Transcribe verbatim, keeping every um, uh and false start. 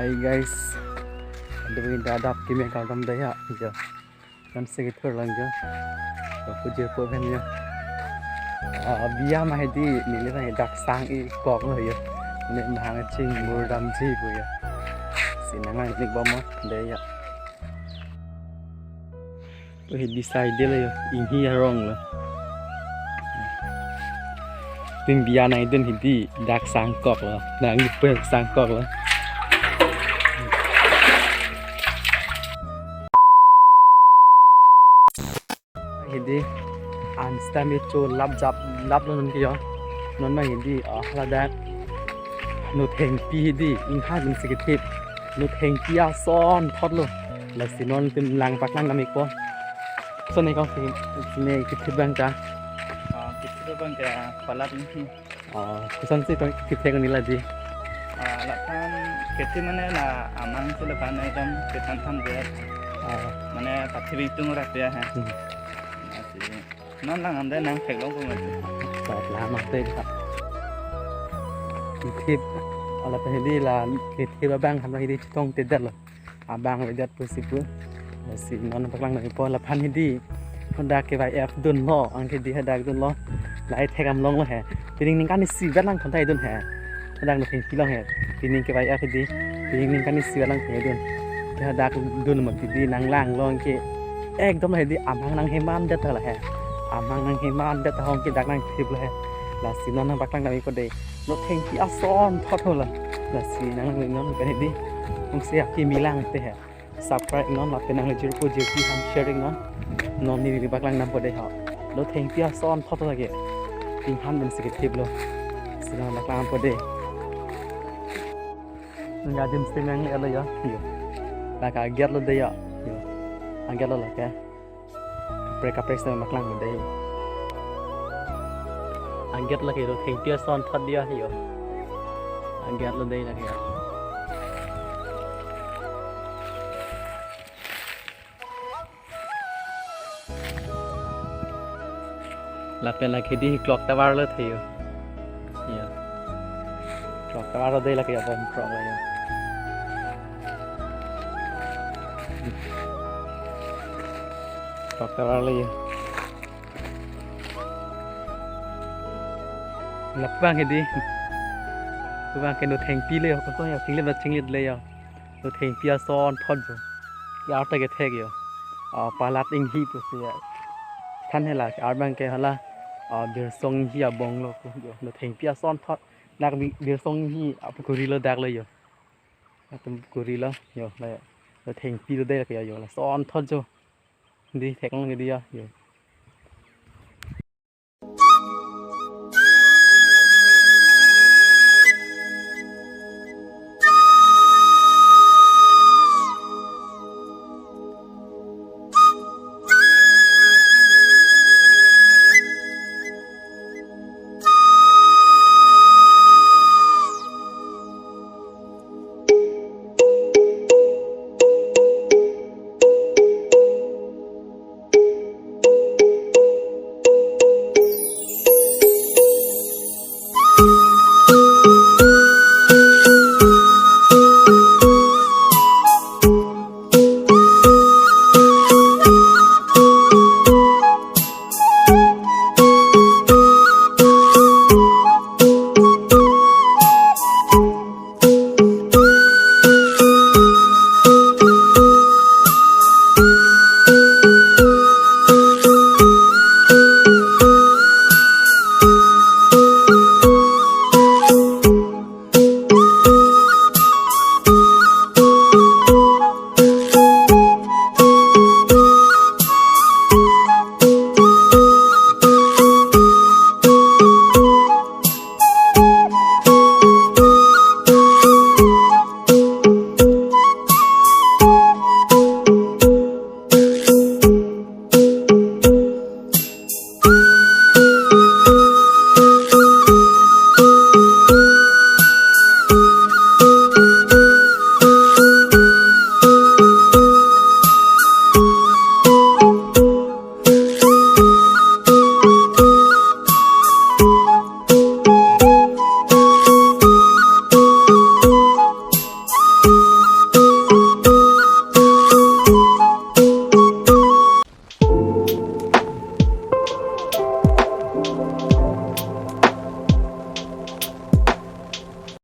Hey guys, adu ini dadak kimi kagam daya jo. Kan segitu lang jo. Aku je po kan jo. Ah, biya mah di neli na dak sang-ik kok lo jo. Ne mahang ching mur damji po jo. Si nang lang nik bom daya. Hidi side lo jo, inghi arong lo. Pin biya nangdun hidi dak sang kok lo, nang pun sang kok lo. Hidi an stam icho lap jap lap lo non ke jo. Non ma hidi ah ladak. Nothengpi hidi inghan dun si kethip. Nothengpi ason thot lo. Lasi non tim lang paklang kami ko. Sone kong si sine kethip bang ka. Ah, kethip bang ka palat ini. Oh, koson si kong kethip nila di. Ah, lakan kethip mane la amang si lakan ekdom kethan tham dia. Ah. Mane pathi bitung rak dia ha. Hmm. Asi. Non lang amde nang theklong ko mati. Sat la mak te ha. Kethip ala pen hidi la kethip abang khan hidi chetong tedet lo. Abang avedet pusi pu. Si non paklang nangpo laphan hidi. Hadak ke vai F dun lo, anke di hadak dun lo. Lai thekdam long lo he. Pining ningkan isi vet lang thon thai dun he. Hadak nothengpi long he. Pining ke vai F hidi. Pining ningkan isi vet lang thai dun. Ke hadak dun mati di nang lang long ke. Ekdom hidi amang nangheman det la he. Amang nangheman det hong ke dak nangthip lo he. Lasi non nang paklang kami ko de. Nothengpi ason thot ho la. Lasi nang nang non kan hidi. Ung se aki milang te he. Subscribe non lapen nang jirpo jirpi ham share non. Non neli paklang dampo de ho. Nothengpi ason thot lake. Inghan dun si kethip lo. Si nang paklang dampo de. Nang adim sing nang le lo jo. Jo. Lake aget lo de jo. Jo. Aget lo lake. Kaprek kaprek sitame paklang dampo de. Aget lake nothengpi ason thot dia jo. Aget lo de lake jo. Lapen lake di clock tower lo the jo. Jo. Clock tower lo de lake jo bom clock lo jo. Clock tower lo jo. Lapu abang hidi. Lapu abang ke nothengpi le jo, koson jo, chinglet ba chinglet le jo. Nothengpi ason thot jo. Ke arta kethek jo. Ah, palat inghi pusi jo. Than hela, ar abang ke hala. Ah, Birsong Inghi abong lo ko jo. Nothengpi ason thot. Dak Bi-, Birsong Inghi apukhuri lo dak lo jo. Atum khuri lo jo, la jo. Nothengpi lo de lake jo, lason thot jo. Di theklong di jo, jo.